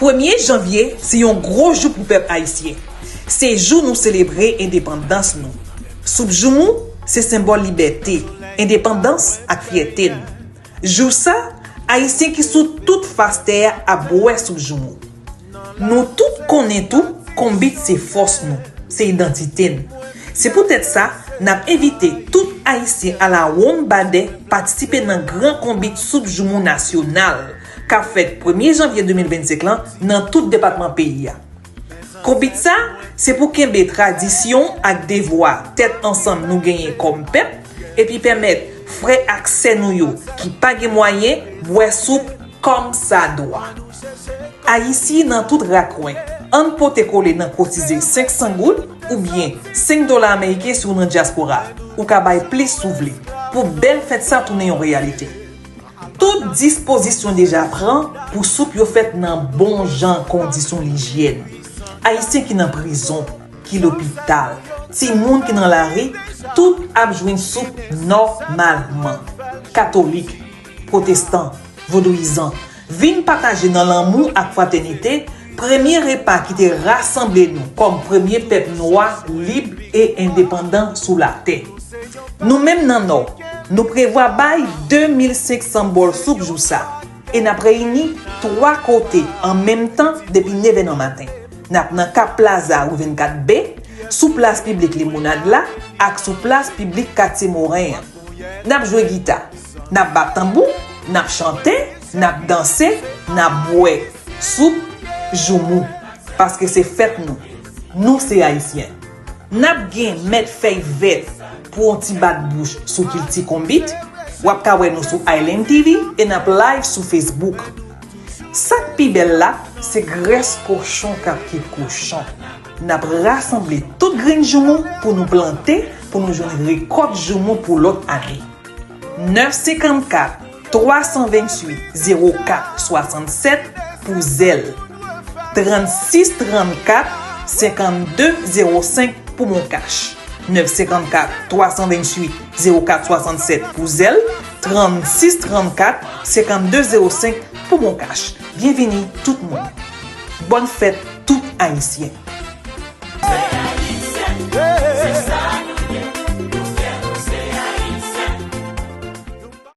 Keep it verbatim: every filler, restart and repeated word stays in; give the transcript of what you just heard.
Premye janvye se yon gwo jou pou pèp ayisyen. Se jou nou selebre endepandans nou. Soup joumou se senbòl libète, endepandans ak fyète n. Jou sa, Ayisyen ki sou tout fas tè a ap bwè soup joumou. Nou tout konnen tou, konbit se fòs nou, se idantite n. Se poutèt sa, n ap envite tout Ayisyen alawonnbadè patisipe nan gran konbit soup joumou nasyonal k ap fèt premye janvye de mil vennsenk lan nan tout depatman peyi a. Konbit sa, se pou kenbe tradisyon ak devwa tèt ansanm nou genyen kòm pèp, epi pèmèt frè ak sè nou yo ki pa gen mwayen bwè soup kòmsadwa. Ayisyen nan tout rakwen, ann pote kole nan kotize senk san goud oubyen senk dola ameriken si w nan dyaspora. Ou ka bay plis si w vle, pou bèl fèt sa tounen yon reyalite. Tout dispozisyon deja pran pou soup yo fèt nan bon jan kondisyon lijyèn. Ayisyen ki nan prizon, ki lopital, timoun ki nan lari, tout ap jwenn soup nòmalman. Katolik, pwotestan, vodouyizan, vin pataje nan lanmou ak fratènite premye repa ki te rasanble nou kòm premye pèp nwa, lib e endepandan sou latè. Nou menm nan Nò, nou prevwa bay de mil senk san bòl soup jou sa, e n ap reyini twa kote an menm tan depi nevè nan maten. N ap nan Cap Plaza, ri vennkat B, sou plas piblik Limonad la ak sou plas piblik Katye Moren an. N ap jwe gita, n ap bat tanbou, n ap chante, n ap danse, n ap bwè soup joumou, paske se fèt nou. Nou se Ayisyen. N ap gen mèt fèy vèt pou yon ti bat bouch sou kilti konbit. W ap ka wè nou sou Island T V e n ap live sou Facebook. Sa k pi bèl la, se grès kochon k ap kit kochon. N ap rasanble tout grenn joumou pou nou plante, pou nou jwenn rekòt joumou pou lòt ane. Nèf senkannkat, twa san venntuit, zewo kat swasannsèt pou Zelle. Trannsis trannkat, senkannde zewo senk pou Moncash. Nèf senkannkat, twa san venntuit, zewo kat swasannsèt pou Zelle. Trannsis trannkat, senkannde zewo senk pou Moncash. Byenvini tout moun. Bòn fèt tout Ayisyen.